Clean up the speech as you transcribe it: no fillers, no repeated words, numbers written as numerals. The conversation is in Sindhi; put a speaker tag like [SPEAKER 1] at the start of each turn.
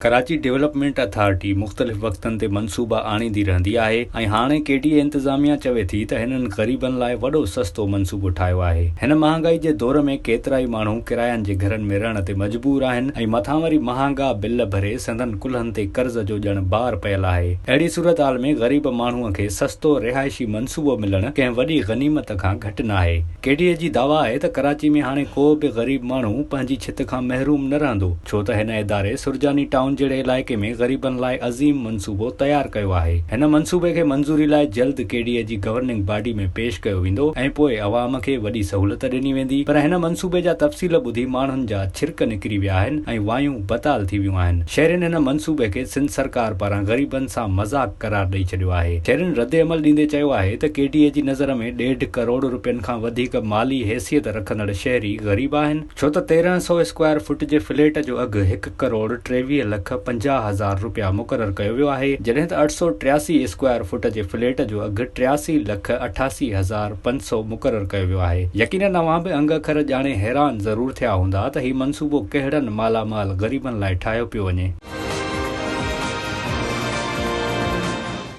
[SPEAKER 1] ڪراچي ڊولپمينٽ اٿارٽي مختلف وقتن تي منصوبا آڻيندي رهندي آهي ۽ هاڻي ڪي ڊي اي انتظاميا چوي ٿي ته هنن غريبن لاء وڏو سستو منصوبو ٺاهيو آهي. هن مهانگائي جي دور ۾ ڪيترائي ماڻهو ڪراين جي گهرن ۾ رهڻ تي مجبور آهن ۽ مٿان وري مهانگا بل ڀري سندن ڪلهن تي قرض جو ڄڻ بار پيل آهي. اهڙي صورتحال ۾ غريب ماڻهو کي سستو رهائشي منصوبو ملڻ ڪنهن وڏي غنيمت کان گهٽ ناهي. ڪي ڊي اي جي دعويٰ آهي ته ڪراچي ۾ هاڻي ڪو به غريب ماڻهو پنهنجي ڇت کان محروم نه رهندو. ڇو ته هن اداري سرجاني ٽائون جهڙي علائقي ۾ غريبن لاء عظيم منصوبو تيار ڪيو آهي. هن منصوبي کي منظوري لاء جلد ڪي ڊي اي جي گورننگ باڊي ۾ پيش ڪيو ويندو ۽ پوء عوام کي وڏي سهولت ڏني ويندي پر هن منصوبي جا تفصيل ٻڌي ماڻهن جا ڇرڪ نڪري ويا آهن ۽ وايون بتال ٿي ويون آهن. شهرين هن منصوبي کي سنڌ سرڪار پاران غريبن سان مذاق قرار ڏئي ڇڏيو آهي. شهرين ردعمل ڏيندي چيو آهي ته ڪي ڊي اي جي نظر ۾ ڏيڍ ڪروڙ روپين کان وڌيڪ مالي حيثيت رکندڙ شهري غريب آهن. ڇو ته 1300 اسڪوائر فٽ جي فليٽ جو اگهه هڪ ڪروڙ 23 لک 50 هزار رپيا مقرر ڪيو ويو آهي، جڏهن ته 883 اسڪوائر فٽ جي فليٽ جو اگهه 83 لک 88 هزار 500 مقرر ڪيو ويو آهي. يقينن اوهان به انگ اکر ڄاڻي حيران ضرور ٿيا هوندا ته هي منصوبو ڪهڙن مالا مال غريبن لاء ٺاهيو پيو وڃي.